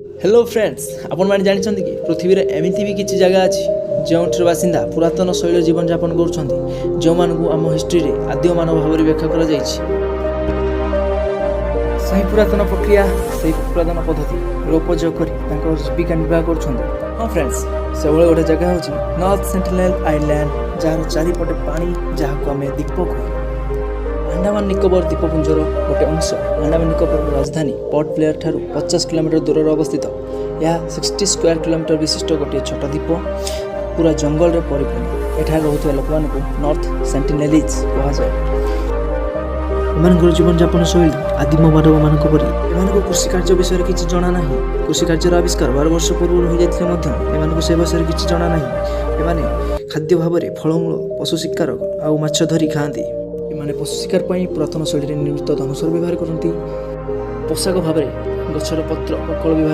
Hello friends, ଆପଣମାନେ ଜାଣିଛନ୍ତି କି ପୃଥିବୀରେ ଏମିତି ବି କିଛି ଜାଗା ଅଛି, ଯେଉଁଠିର ବାସିନ୍ଦା ପୁରାତନ ଶୈଳୀ ଜୀବନଯାପନ କରୁଛନ୍ତି, ଯେଉଁମାନଙ୍କୁ ଆମ ହିଷ୍ଟ୍ରିରେ ଆଦ୍ୟ ମାନବ ଭାବରେ ବ୍ୟାଖ୍ୟା କରାଯାଇଛି? ସେହି ପୁରାତନ ପ୍ରକ୍ରିୟା, ସେହି ପୁରାତନ ପଦ୍ଧତିର ଉପଯୋଗ କରି ତାଙ୍କର ଜୀବିକା ନିର୍ବାହ କରୁଛନ୍ତି। ହଁ ଫ୍ରେଣ୍ଡସ୍, ସେଭଳି ଗୋଟେ ଜାଗା ହେଉଛି ନର୍ଥ ସେଣ୍ଟିନେଲ୍ ଆଇଲ୍ୟାଣ୍ଡ, ଯାହାର ଚାରିପଟେ ପାଣି, ଯାହାକୁ ଆମେ ଦ୍ୱୀପ କହୁ। ଆଣ୍ଡାମାନ ନିକୋବର ଦ୍ୱୀପପୁଞ୍ଜର ଗୋଟେ ଅଂଶ। ଆଣ୍ଡାମାନ ନିକୋବରର ରାଜଧାନୀ ପୋର୍ଟ ବ୍ଲେୟାର ଠାରୁ 50 କିଲୋମିଟର ଦୂରରେ ଅବସ୍ଥିତ। ଏହା 60 ସ୍କୋୟାର କିଲୋମିଟର ବିଶିଷ୍ଟ ଗୋଟିଏ ଛୋଟ ଦ୍ୱୀପ, ପୁରା ଜଙ୍ଗଲରେ ପରିପୂର୍ଣ୍ଣ। ଏଠାରେ ରହୁଥିବା ଲୋକମାନଙ୍କୁ ନର୍ଥ ସେଣ୍ଟିନେଲିଜ୍ କୁହାଯାଏ। ଏମାନଙ୍କର ଜୀବନଯାପନ ଶୈଳୀ ଆଦିମ ମାନବମାନଙ୍କ ପରି। ଏମାନଙ୍କୁ କୃଷି କାର୍ଯ୍ୟ ବିଷୟରେ କିଛି ଜଣା ନାହିଁ। କୃଷି କାର୍ଯ୍ୟର ଆବିଷ୍କାର 12 ବର୍ଷ ପୂର୍ବରୁ ହୋଇଯାଇଥିଲେ ମଧ୍ୟ ଏମାନଙ୍କୁ ସେ ବିଷୟରେ କିଛି ଜଣା ନାହିଁ। ଏମାନେ ଖାଦ୍ୟ ଭାବରେ ଫଳମୂଳ, ପଶୁ ଶିକାର ଆଉ ମାଛ ଧରି ଖାଆନ୍ତି। ଏମାନେ ପଶୁ ଶିକାର ପାଇଁ ପୁରାତନ ଶୈଳୀରେ ନିର୍ମିତ ଧନୁଶର ବ୍ୟବହାର କରନ୍ତି। ପୋଷାକ ଭାବରେ ଗଛର ପତ୍ର ଓ କଳ ବ୍ୟବହାର